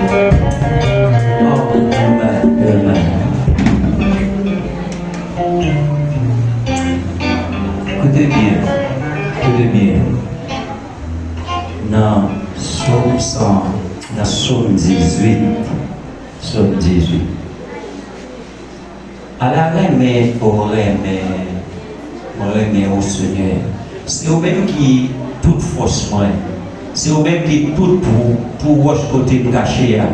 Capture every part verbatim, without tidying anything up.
Oh, amen, amen. Koute byen, koute byen. Nan Sòm san, nan Sòm dizuit, Sòm dizuit. Ala renmen, o renmen, mwen renmen ou, Senyè. Se ou menm ki tout fòs mwen. Se ou menm ki tout twou, twou wòch kote m kache a.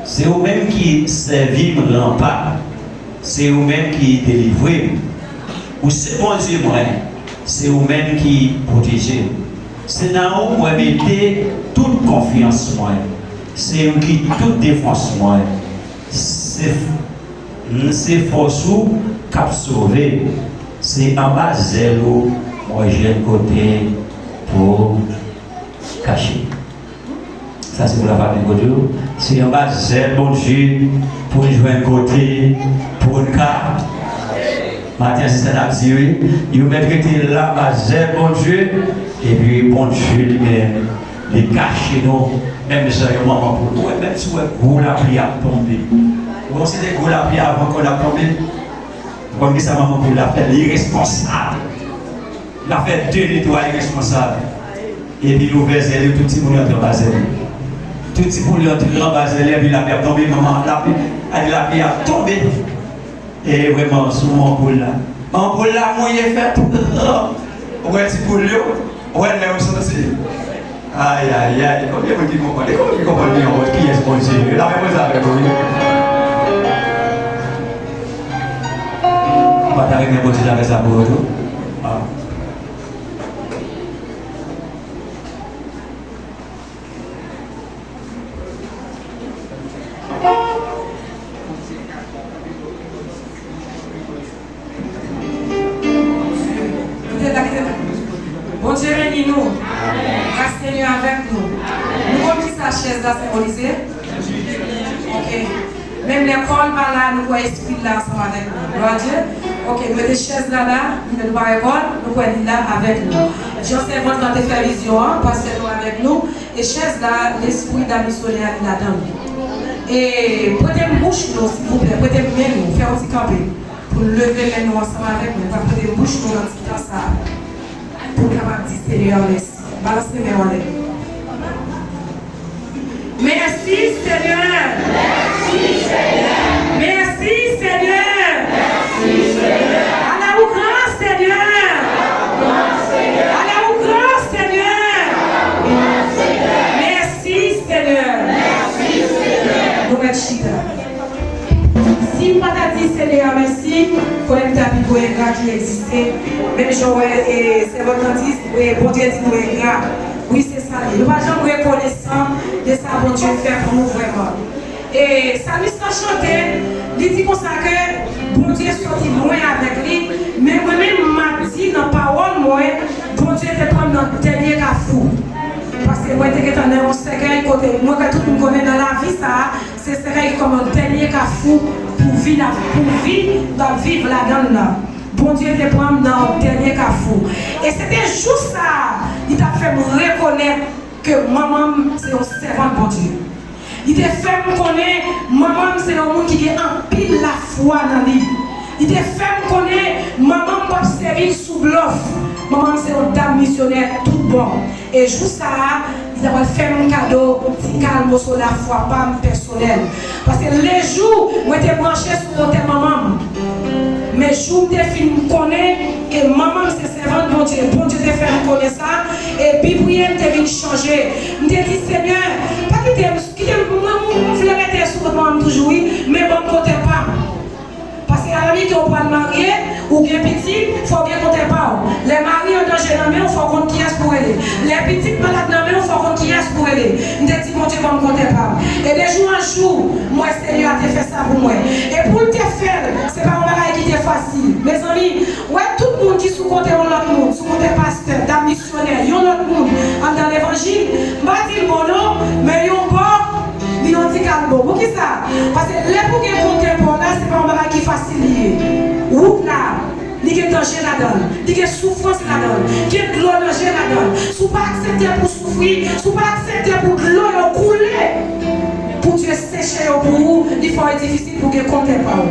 Se ou menm ki sèvi m ranpa. Se ou menm ki delivre m. Ou se Bondye mwen. Se ou menm ki pwoteje m. Se nan ou mwen mete tout konfyans mwen. Se ou ki tout defans mwen. Se M se fòs ou k ap sove m. Se anba zèl ou mwen jwenn kote pou kache. Sa se pou lafanmi Bondye. Se anba zèl Bondye pou n jwenn kote pou n ka. Maten an, se sa n ap di, wi. Yo mèt rete la, anba zèl Bondye. Epi Bondye li menm, li kache nou, menm jan yon manman poul. Ou wè, menm si w wè gwo lapli ap tonbe, ou wè se de gwo lapli avan kò l ap tonbe, ou konn kisa manman poul la fè? Li responsab. L ap fè de nitwa, li responsab. Epi li ouvè zèl li, tout timoun yo antre anba zèl li. Tout timoun yo antre anba zèl li, epi lapli ap tonbe, manman lapli, epi lapli ap tonbe. E vrèman, sou manpoul la. Manpoul la mouye fè tout. Ou wè ti poul yo, ou wè lè yo soti. Ay, ay, ay, konbyen moun ki konprann? E konbyen ki konprann gen yon Bondye? Kiyès Bondye? Lave mwen sa avèk ou, wi. Ou pa ta renmen Bondye ta fè sa pou ou tou? Ah. Kite la, kite la. Bondye beni nou. Gras Senyè avèk nou. Nou konn kisa chèz la senbolize? Ok. Menm lè kò l pa la, nou kwè espri l la ansanm avèk nou. Glwa a Dye. Ok, nou mete chèz la la, nou mete nou pa wè kò l, nou kwè li la avèk nou. Jan sèvant lan te fè vizyon an, pastè nou avèk nou. E chèz la, lespri dam misyonè a li ladan l. E prete m bouch nou, silvouplè, prete m men nou, fè yon ti kanpe. Pou n leve men nou ansanm avèk mwen, pa prete m bouch nou nan ti tan sa a. Pou n kapab di Senyè mèsi. Balanse men w anlè. Mèsi, Senyè! Mèsi, Senyè! Ala ou gran, Senyè! Ala ou gran, Senyè! Mèsi, Senyè! Nou mèt chita. Si m pa ta di Senyè a mèsi, konnen m ta pi gwo engra ki egziste. Menm jan w wè, e, sèvant lan di, e, Bondye di nou engra. Wi, se sa l ye. Nou pa janm rekonesan de sa Bondye fè pou nou vrèman. E salmis lan chante, li di konsa ke Bondye soti lwen avèk li, men mwen menm, m ap di nan pawòl mwen, Bondye te pran m nan dènye kafou. Paske mwen te gentan nan yon sèkèy kote, mwen kwè tout moun konnen nan lavi sa a, se sèkèy ki kòm yon dènye kafou pou vi n ap, pou vi n ap viv ladan l lan. Bondye te pran m nan yon dènye kafou. E se te jou sa a, li t ap fè m rekonèt ke manman m se yon sèvant Bondye. Li te fè m konnen manman m se yon moun ki gen anpil lafwa nan li. Li te fè m konnen manman m p ap sèvi l sou blòf. Manman m se yon dam misyonè tout bon. E jou sa a, li ta pral fè m kado ti kal moso lafwa pa m pèsonèl. Paske lejou mwen te branche sou wotè manman m, men jou m te fin konnen ke manman m se sèvant Bondye, Bondye te fè m konnen sa, e bib priye m te vin chanje. M te di, Senyè, pa kite m, kite m, mwen, mwen, mwen vle rete sou wotè manman m toujou, wi, men ban m kontè pa m. Paske alamike ou pral marye, ou gen pitit, fò w gen kontè pa w. Lè mari an danje nan men w, fò w konn kiyès pou w rele. Lè pitit malad nan men w, fò w konn kiyès pou w rele. M te di Bondye ban m kontè pa m. E de jou an jou, m wè Senyè a te fè sa pou mwen. E pou l te fè l, se pa yon bagay ki te fasil. Mezanmi, w wè tout moun ki sou kontè yon lòt moun, sou kontè pastè, dam misyonè, yon lòt moun anndan levanjil, m pa di l bon non, men yon bò, li yon ti kal bon. Poukisa? Paske lè pou gen kontè pa w la, se pa yon bagay ki fasil li ye. Wout la, li gen danje ladan l, li gen soufrans ladan l, gen dlo nan je ladan l. Si w pa aksepte pou w soufri, si w pa aksepte pou dlo yo koule, Pou Dye seche yo pou ou, li fè w difisil pou gen kontè pa w.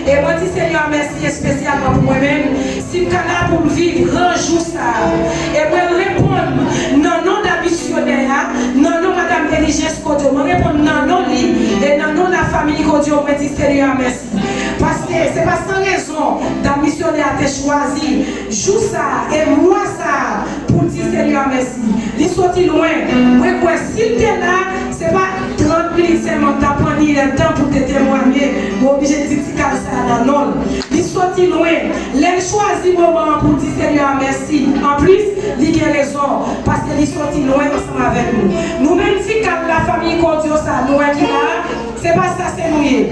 E mwen di Senyè a mèsi espesyalman pou mwen menm, si m ka la pou m viv gran jou sa a. E mwen reponn nan non da misyonè a, nan non madanm Elijens Kodyo, mwen reponn nan non li, e nan non lafanmi Kodyo, mwen di Senyè a mèsi. Paske se pa san rezon da misyonè a te chwazi jou sa a e mwa sa a pou l di Senyè a mèsi. Li soti lwen. Mwen kwè si l te la, se pa trant minit sèlman t ap pran li lè tan pou l te temwanye. Mwen oblije di ti kal sa a nan non l. Li soti lwen. Lè l chwazi moman an pou l di Senyè a mèsi, anplis, li gen rezon, paske li soti lwen ansanm avèk nou. Nou menm ti kal lafanmi Kodyo sa a, nou wè ki la a, se pa sa se nou ye.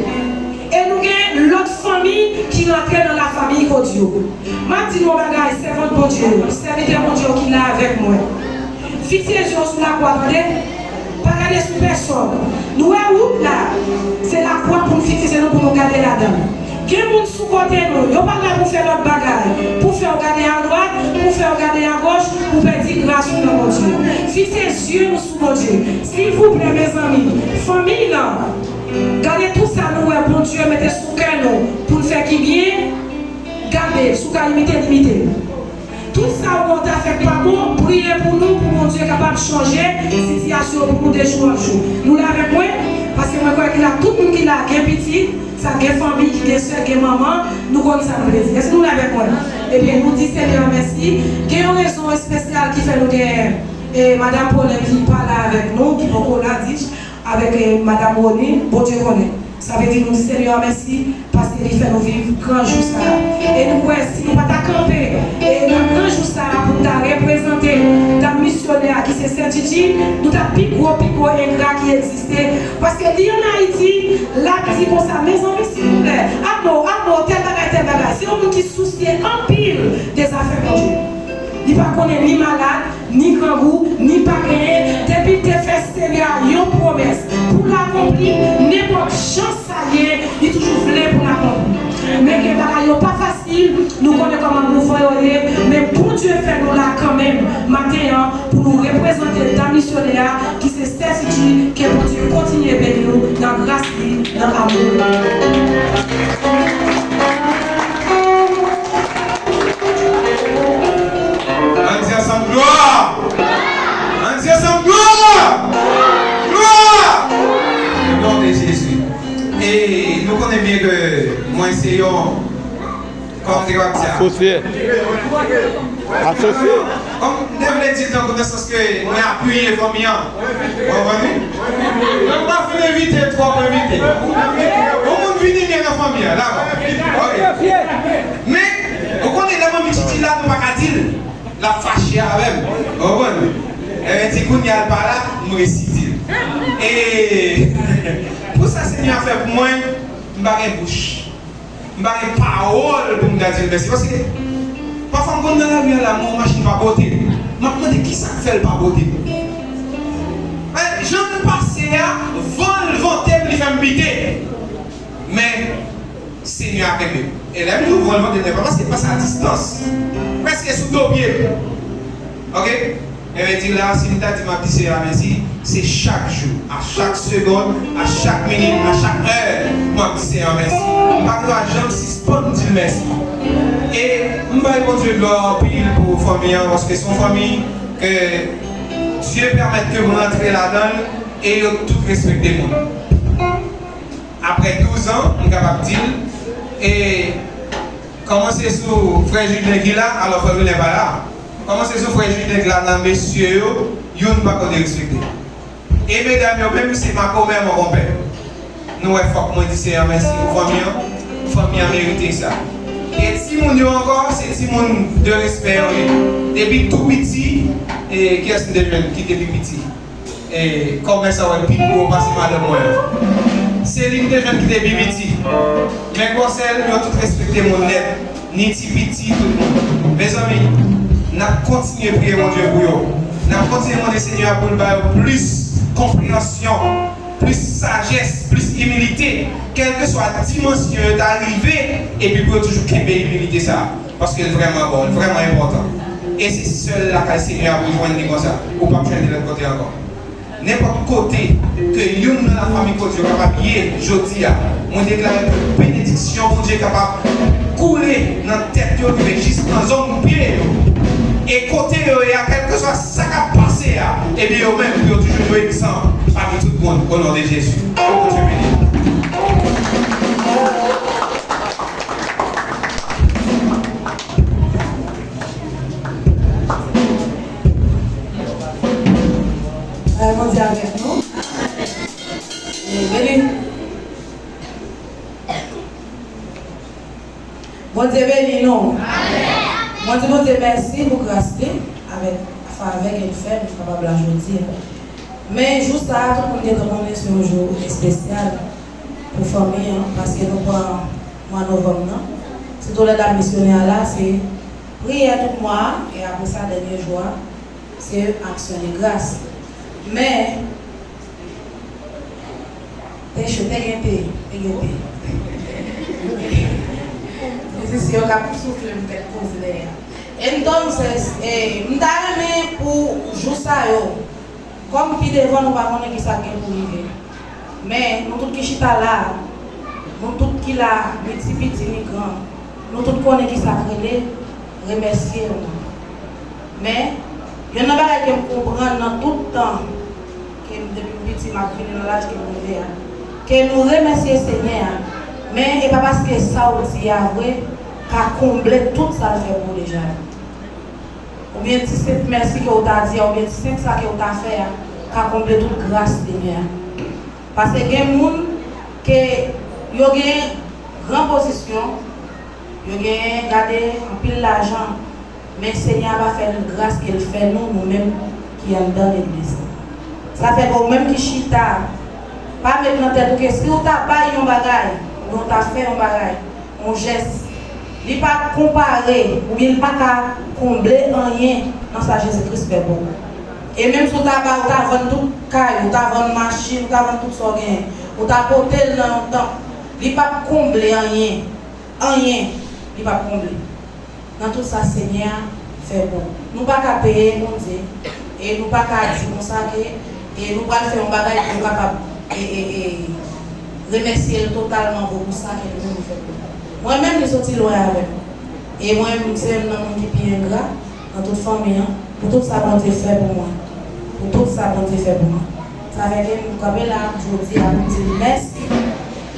E nou gen lòt fanmi ki rantre nan lafanmi Kodyo. M ap di nou yon bagay, sèvant Bondye yo, sèvitè Bondye yo ki la avèk mwen. Fikse je w sou lakwa, tande. Pa gade sou pèsòn. Nou wè wout la, se lakwa pou n fikse je nou pou nou gade ladan l. Gen moun sou kote nou, yo pa la pou fè lòt bagay, pou fè w gade adwat, pou fè w gade agoch, pou pèdi gras ou nan Bondye. Fikse je nou sou Bondye. Silvouplè, mezanmi, fanmi lan, gade tout sa nou wè Bondye mete sou kè nou pou n fè ki byen, gade, si w ka imite l, imite l. Tout sa ou wè w ta fè k pa bon, priye pou nou, pou Bondye kapab chanje sitiyasyon pou nou de jou an jou. Nou la avèk mwen? Paske mwen kwè ki la, tout moun ki la gen pitit, sa gen fanmi, ki gen sè, gen manman, nou konn sa nou vle di. Èske nou la avèk mwen? Ebyen, nou di Senyè a mèsi. Gen yon rezon espesyal ki fè nou gen, eh, Madanm Paulin ki pa la avèk nou, ki poko la, di, avèk, eh, Madanm Rony, Bondye konnen. Sa vle di nou di Senyè a mèsi, paske li fè nou viv gran jou sa a. E nou kwè, si nou pa ta kanpe, e nan gran jou sa a, pou n ta reprezante dam misyonè a ki se Sè Djidji, nou ta pi gwo, pi gwo engra ki egziste. Paske li ann Ayiti, l ap di konsa, mezanmi, silvouplè, Amo, Amo, tèl bagay, tèl bagay. Se yon moun ki sousye anpil de zafè Bondye. Li pa konnen ni malad, ni grangou, ni pa genyen, depi l te fè Senyè a yon pwomès pou l akonpli, nenpòt jan sa ye, li toujou vle pou l akonpli. Men gen bagay yo pa fasil, nou konnen kòman mouvman yo ye, men Bondye fè nou la kanmenm maten an pou nou reprezante dam misyonè a ki se Sè Djidji, ke Bondye kontinye beni nou nan gras li, nan amou li. Ann di ansanm, glwa! Ann di ansanm, glwa! Glwa! O non de Jezi. E nou konnen byen ke mwen se yon, kòm te kapab di a. Asosye. Asosye. Kòm m te vle di l tankou nan sans ke mwen apiye fanmi an. Ou konprann wi? Mwen pa fin envite twòp envite. Yon moun vini byen nan fanmi an, dakò. Ok. Men, ou konnen lè manmi Titi la, nou pa ka di l. L ap fache avè m. Ou konprann? Ebyen, di kounye a l pa la, m resi di l. E pou sa Senyè a fè pou mwen, m pa gen bouch. M pa gen pawòl pou m ta di l mèsi. Paske pafwa m konn nan lari a la, m wè yon machin pa pote m. M ap mande kisa k fè l pa pote m. Men, jan l pase a, van l vante m, li fè m bite. Men, Senyè a kenbe m. E lè m di w van l vante m, se pa paske l pase a distans. Prèske sou do pye m. Ok? Ebyen, di la, si m ta di m ap di Senyè a mèsi, se chak jou, a chak segonn, a chak minit, a chak è, m ap di Senyè a mèsi. M pa dwe janm sispann di l mèsi. E m bay Bondye glwa anpil pou fanmi an, paske se yon fanmi ke Dye pèmèt ke m rantre ladan l, e yo tout respekte moun. Apre douz an, m kapab di l, e kòmanse sou frè Juden ki la, alò frè Juden pa la. Kòmanse sou frè Juden ki la, nan mesye yo, youn pako derespekte. E medam yo menm, se makomè, mon konpè. Nou wè, fòk mwen di Senyè a mèsi pou fanmi an. Fanmi an merite sa. E timoun yo ankò, se timoun de respè yo ye. Depi tou piti, e kiyès m te jwenn ki te pi piti? E kòmè sa wè pi gwo pase madanm mwen an. Se li m te jwenn ki te pi piti. Men gwosè l, yo tout respekte moun nèt. Ni ti piti, tout moun. Mezanmi, n ap kontinye priye Bondye pou yo. N ap kontinye mande Senyè a pou l ba yo plis konpreyansyon, plis sajès, plis imilite, kèlkeswa dimansyon yo ta rive, epi pou yo toujou kenbe imilite sa a. Paske l vrèman bon, l vrèman enpòtan. E se sèl lakay Senyè a pou w jwenn li konsa. Ou p ap jwenn li lòt kote ankò. Nenpòt kote ke youn nan lafanmi Kodyè kapab ye jodi a, mwen deklare ke benediksyon Bondye kapab koule nan tèt yo, rive jis nan zong pye yo. E kote yo ye a, kèlkeswa sa k ap pase a, ebyen, yo menm, pou yo toujou yon egzanp pami tout moun, o non de Jezi. Ke Bondye beni nou. Ay, Bondye avèk nou. E beni. Bondye beni nou. Mwen di Bondye mèsi pou gras li, avèk favè ke l fè nou kapab la jodi a. Men jou sa a, tout moun gentan konnen se yon jou espesyal pou fanmi an, paske nou pran mwa novanm nan. Sitou lè n ap misyone a la, se priyè tout mwa a, e apre sa, dènye jou a, se aksyon de gras. Men, te cho, te gen te, te gen te. Mizisyen yo k ap soufle m tèt koz lè a. Entonces, eh, m ta renmen pou jou sa yo, kòm pi devan nou pa konnen ki sa k gen pou rive. Men, nou tout ki chita la a, nou tout ki la, ni ti piti, ni gran, nou tout konnen ki sa k rele remèsye yon moun. Men, youn nan bagay ke m konprann nan tout tan ke m, depi m piti, m ap vini nan laj ke m rive a, ke nou remèsye Senyè a, men e pa paske sa w di a vre ka konble tout sa l fè pou ou deja. Oubyen ti senp mèsi ke w ta di a, oubyen ti senp sa ke w ta fè a, ka konble tout gras Senyè a. Paske gen moun ke yo gen gran pozisyon, yo gen, gade, anpil lajan, men Senyè a pa fè n gras ke l fè nou, nou menm ki anndan legliz la. Sa fè ke ou menm ki chita, pa met nan tèt ou ke si w ta bay yon bagay, oubyen w ta fè yon bagay, yon jès, li pa konpare, oubyen li pa ka konble anyen nan sa Jezi Kris fè pou ou. E menm si w ta bay, ou ta vann tout kay, ou ta vann machin, ou ta vann tout sa w genyen, ou ta pote l nan yon tanp, li p ap konble anyen. Anyen, li p ap konble. Nan tout sa Senyè a fè pou nou. Nou pa ka peye Bondye, e nou pa ka di konsa ke, e nou pral fè yon bagay pou nou kapab, e, e, e, remèsye l totalman pou, pou sa ke li menm li fè pou nou. Mwen menm, li soti lwen avè m. E mwen menm, se youn nan moun ki pi engra nan tout fanmi an, pou tout sa Bondye fè pou mwen. Pou tout sa Bondye fè pou mwen. Sa fè ke m kanpe la jodi a pou m di l mèsi.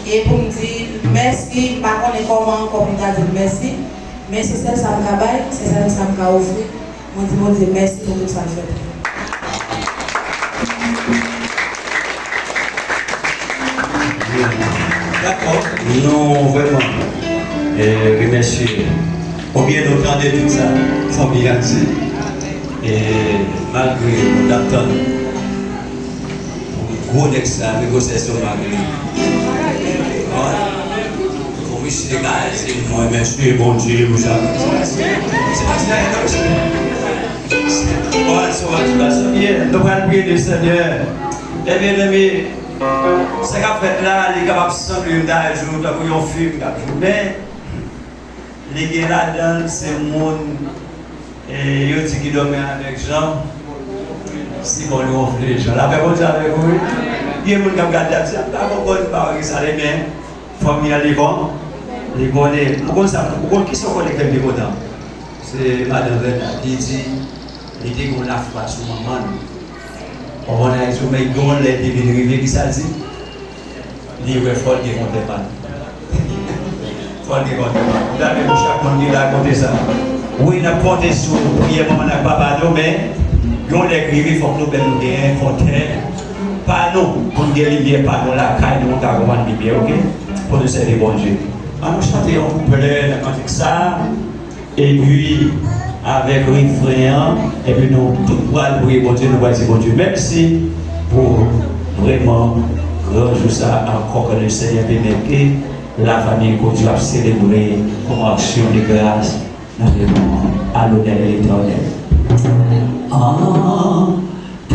E pou m di l mèsi, m pa konnen kòman ankò pou m ta di l mèsi. Men se sèl sa m ka bay, se sèl sa m ka ofri. Mwen di Bondye mèsi pou tout sa l fè pou mwen. Dakò, nou vrèman, eh, remèsye. Konbyen nou tande tout sa fanmi an di? E malgre nou t ap tann gwo nèg sa, negosye estomak li. Wi. Pou misye ka di mwen, mèsi Bondye pou sa. Se pa sa, se pa sa, non, se pa sa. Wi, se pa sa. Byen, nou pral priye le Senyè. Ebyen, byeneme, sa k ap fèt la, li kapab sanble yon dayou, tankou yon fim k ap jwe. Men, li gen ladan l se moun, e, yo di ki dòmi avèk Jan, se bon li wonfle Jan. Lapè Bondye avèk ou, wi. Gen moun k ap gade l ap di, "A, pa bon, bon, pa wè sa, men fanmi an li bon, li konnen." Ou konn sa, ou konn kisa w konnen ke m te kontan? Se madan Vèna ki di, li te gen yon lafwa sou manman l. Ou konn Ayiti, men gen yon lè te vin rive, kisa l di? Li wè fò l gen kontè pa l. Fò l gen kontè pa l. Gade pou chak moun ki la konte sa. Wi, n ap konte sou priyè manman n ak papa nou, men yon lè k rive, fòk nou menm nou gen kontè pa nou, pou n gen limyè pa nou lakay nou, nou ka konprann limyè, oke? Pou nou sèvi Bondye. An nou chante yon kouplè nan kantik sa a. Epi, avèk refren an, epi nou tout pral priye Bondye, nou pral di Bondye mèsi pou vrèman gran jou sa a ankò ke le Senyè pèmèt ke lafanmi Kodyè ap selebre kòm aksyon de gras nan lemonn a lonè de Letènèl. An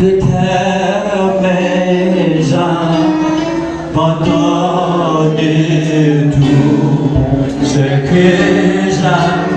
Te tèmen Jan, pandan de tou, se ke Jan.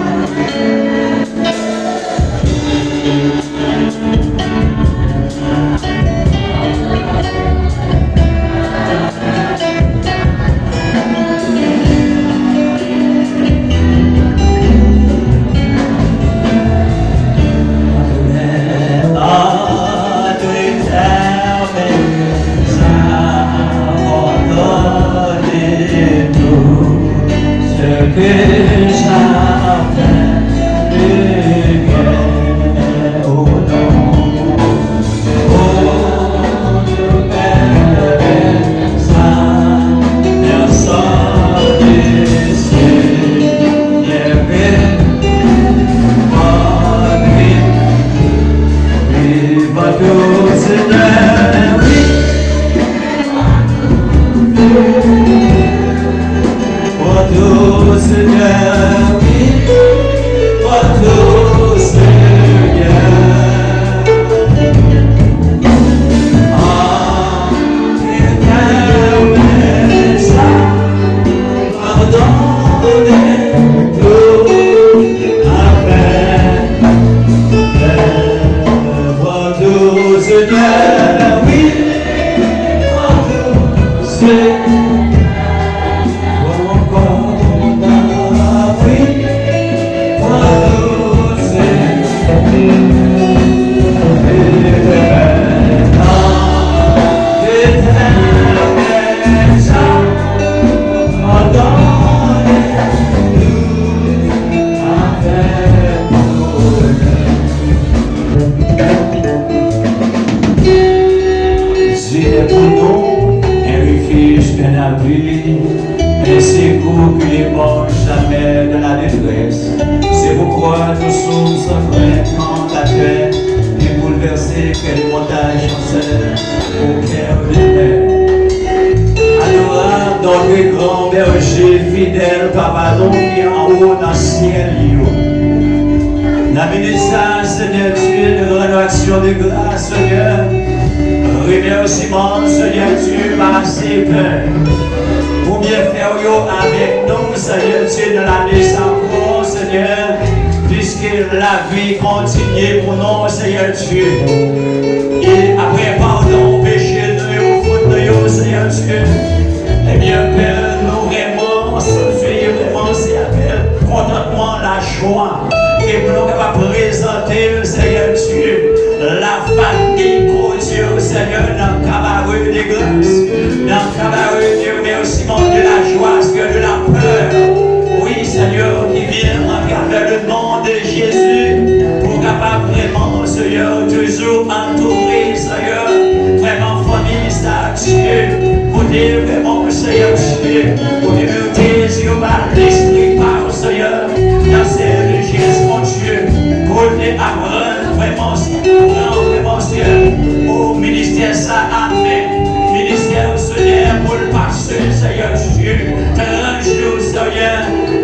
Dieu est pour nous un refuge, un abri, un secours qui ne manque jamais dans la détresse. C'est pourquoi nous sommes sans crainte quand la terre est bouleversée, que les montagnes chancellent au cœur des mers. Adorable notre grand berger fidèle, Papa nou ki anwo nan syèl yo. Nan minit sa, Senyè Dye, nou rann aksyon de gras, Senyè. Remèsiman, Senyè Dye, pa sepè pou byenfè w yo avèk nou, Senyè Dye, nan lane sa ankò, Senyè, piske lavi kontinye pou nou, Senyè Dye. E apre padon peche nou yo, fòt nou yo, Senyè Dye, ebyen, Pè, nou vrèman santi vrèman se avèk kontantman, lajwa, ke pou nou kapab prezante, Senyè Dye, la famille Gauthier, Senyè, nan kabare de gras, nan kabare de remèsiman, de lajwa, Senyè, de la pè. Wi, Senyè, ki vyen atravè le non de Jezi, pou kapab vrèman, Senyè, toujou antoure, Senyè, vrèman fanmi sa, Dye, kote vrèman, Senyè, Dye, kote nou te, Jewova, lespri pa w, Senyè, nan sèvis Jezi, mon Dye, kote aprann vrèman, pran vrèman, Senyè, o ministè sa, amèn, ministè, Senyè, pou l pase, Senyè, Dye, trant jou, Senyè,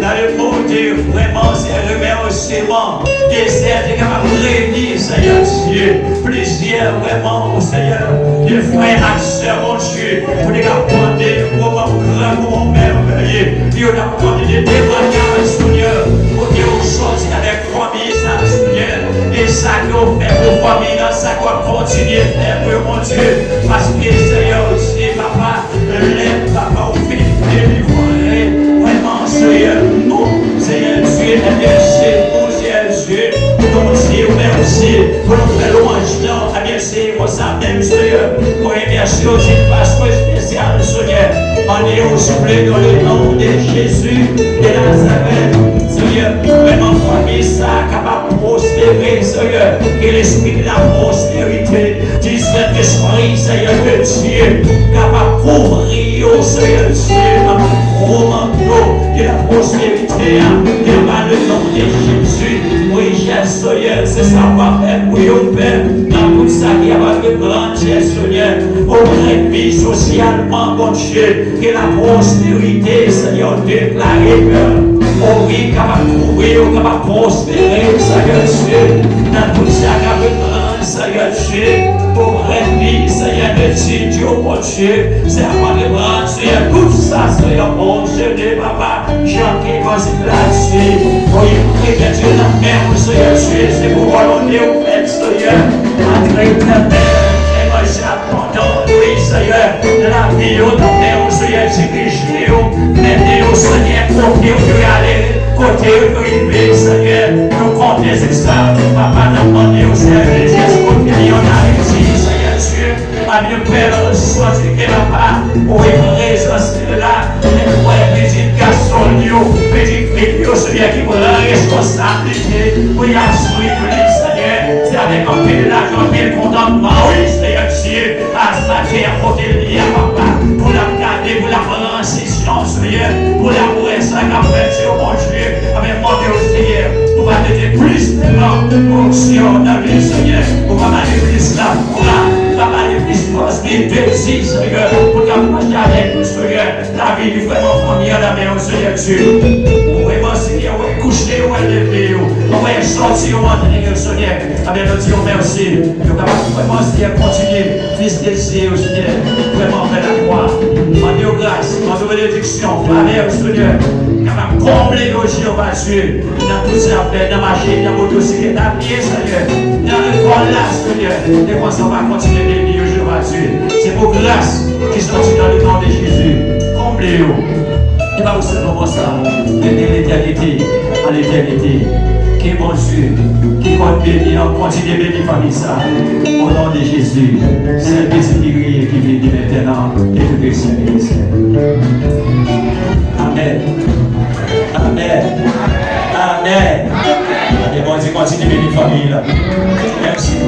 nan le monde, vrèman, se remèsiman. Dezè te kapab reyini, Senyè Dye, plizyè vrèman, o Senyè, de frè ak sè, mon Dye, pou te kapab tande kòman w gran, kòman w mèvèye, yo t ap tande de temwayaj, Senyè, kote w sòti avèk fanmi sa, Senyè, e sa ke w fè pou fanmi nan, sa ke w ap kontinye fè pou yo, mon Dye, paske, Senyè, se papa, lè papa w fin delivre, vrèman, Senyè, nou, Senyè Dye, ebyen, se pou Senyè Dye, nou di w mèsi pou nou fè lwanj lan, ebyen, se konsa menm, Senyè, nou remèsye w d'une façon spéciale, Senyè, an nou souple dans le nom de Jésus de Nazareth, Senyè, vrèman, fanmi sa kapab pwospere, Senyè, ke lespri de la pwosperite di Sentespri, Senyè, ke Dye kapab kouvri yo, Senyè Dye, nan gwo manto de la pwosperite a, nan le non de Jezi. Wi, Senyè, se sa w ap fè pou yo, Pè, nan tout sa ki ap antreprann, Senyè, o prèt vi sosyalman, Bondye. Ke la pwosperite, Senyè, deklare ke, o wi, kapab kouvri yo, kapab pwospere, Senyè Dye, nan tout sa k ap reprann, Senyè Dye, o rèn li, Senyè, etid yo, Bondye, se ap antreprann, Senyè, tout sa, Senyè, Bondye de papa, jan ke konsi la di, o wi, Etènèl, nan men w, Senyè Dye, se pou volonte w fèt, Senyè, antre Etènèl, evanjèl. Pandan, wi, Senyè, lavi yo nan men w, Senyè, dirije yo, mennen yo, Senyè, kote yo dwe ale, kote yo dwe rive, Senyè. Nou konte sou sa, Papa, n ap mande w, Senyè, de Jezi, kote yo nan Ayiti, Senyè Dye. Amye pè, soti ke Papa, wi, prezans la, men wè pitit gason yo, pitit fi yo, Senyè, ki pran responsablite pou y ap swiv li, Senyè. Se avèk anpil lajwa, anpil kontantman, wi, Senyè Dye. Asmaten an kote l ye a, Papa, pou l ap gade, pou l ap pran desizyon, Senyè, pou l ap wè sa k ap fèt, Senyè, Bondye, avèk mande w, Senyè, pou pa mete plis pèman onksyon nan li, Senyè, pou pa ba li plis lafwa, pou pa ba li plis fòs, ni dezi, Senyè, pou l ap mache avèk nou, Senyè. Lavi li vrèman fanmi an nan men w, Senyè Dye. Ou vrèman, Senyè, wè kouche yo, wè leve yo, wè sòti yo, antre yo, Senyè. Amèn, nou di w mèsi. Yo kapab vrèman, Senyè, kontinye fis de zye yo, Senyè, vrèman fè lakwa. Mande yo gras, mande yo benediksyon, favè yo, Senyè, kapab konble yo, Jewova Dye, nan tout sa y ap fè, nan machin, nan motosiklèt, a pye, Senyè, nan lekòl la, Senyè, e konsa w va kontinye beni yo, Jewova Dye. Se Gras ki sòti nan le non de Jezi, konble yo. E pa pou sèlman konsa, men de letènite an letènite. Ke Bondye, ki konn beni an, kontinye beni fanmi sa. O non de Jezi, sèl pitit ki griye, ki vini mentenan, e tou ke syèl e syèl. Amèn. Amèn. Amèn. E Bondye kontinye beni fanmi la. Mèsi.